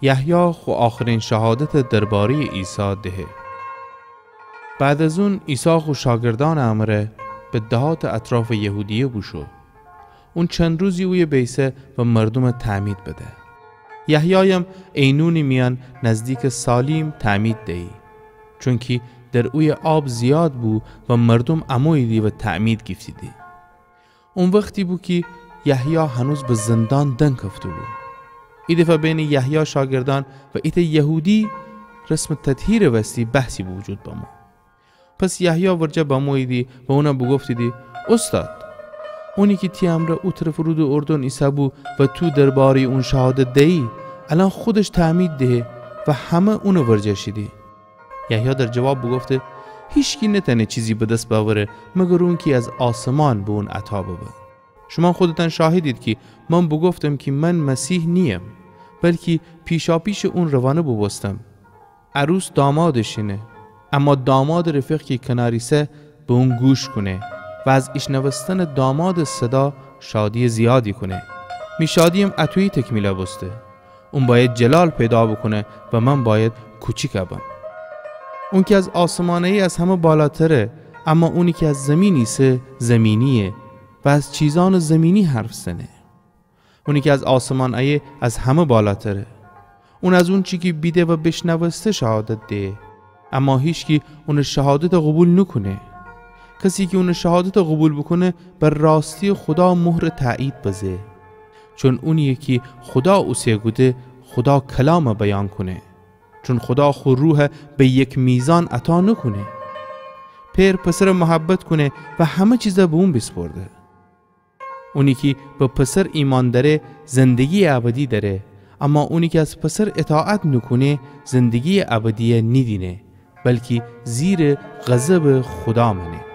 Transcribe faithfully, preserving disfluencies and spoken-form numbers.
یحیی خو آخرین شهادتٚ درباره‌یٚ عیسی دهه. بعد از اون عیسی خو شاگردأنٚ امرأ به دهاتٚ اطرافٚ یهودیه بوشو. اون چند روزی اویه بیسه و مردوم تعمید بده. یحیایم عینونٚ میأن نزدیکٚ سالیم تعمید دیی، چونکی در اویه آب زیاد بو و مردوم اموییدی و تعمید گیفتیدی. او وختی بو کی یحیی هنوز به زندان دنکفته‌بو. ایدفعه بینٚ یحیی شاگردأن و ایتأ یهودی رسمٚ تطهیرٚ وستی بحثی به وجود بمو. پس یحیی ورجه بموییدی و اون بوگفتیدی: اوستاد، اونی کی تی امرأ او طرفٚ رودٚ اردن ایسه‌بو و تو درباره‌یٚ اون شهادت دیی، الأن خودش تعمید دهه و همه اونٚ ورجه شیدی. یحیی در جواب بوگفته: هیچکی نتأنه چیزی به دس بأوره مگر اونکی از آسمان به اون عطا ببه. شومأن خودتأن شاهدید کی من بوگفتم کی من مسیح نییم، بلکی پیشاپیشٚ اون روانه بوبوستم. عروس دامادٚ شینه، اما دامادٚ رفیق کی کنار ایسه به اون گوش کونه و از ایشنوستنٚ دامادٚ صدا شادییٚ زیادی کونه. می شادییم اطویی تکمیل بوسته. اون بأید جلال پیدا بوکونه و من بأید کوچیک بم. اونکی از آسمان ایه از همه بالاتره، اما اونی کی از زیمین ایسه زیمینییه و از چیزأنٚ زیمینی حرف زنه. اونی کی از آسمان ایه از همه بالاتره. اون از اونچی کی بیده و بیشنوسته شهادت دهه، اما هیچکی اونٚ شهادت قوبیل نوکونه. کسی کی اونٚ شهادت قوبیل بوکونه، بر راستییٚ خودا مهرٚ تأیید بزه. چون اونی کی خودا اوسه کوده، خودا کلام بیان کونه. چون خودا خو روح به یک میزان عطا نوکونه. پئر پسر محبت کونه و همه چیز به اون بیسپرده. اونی کی به پسر ایمأن دأره، زندگییٚ ابدی دأره، اما اونی کی از پسر اطاعت نوکونه، زندگییٚ ابدی نیدینه، بلکی زیرٚ غضبٚ خودا مأنه.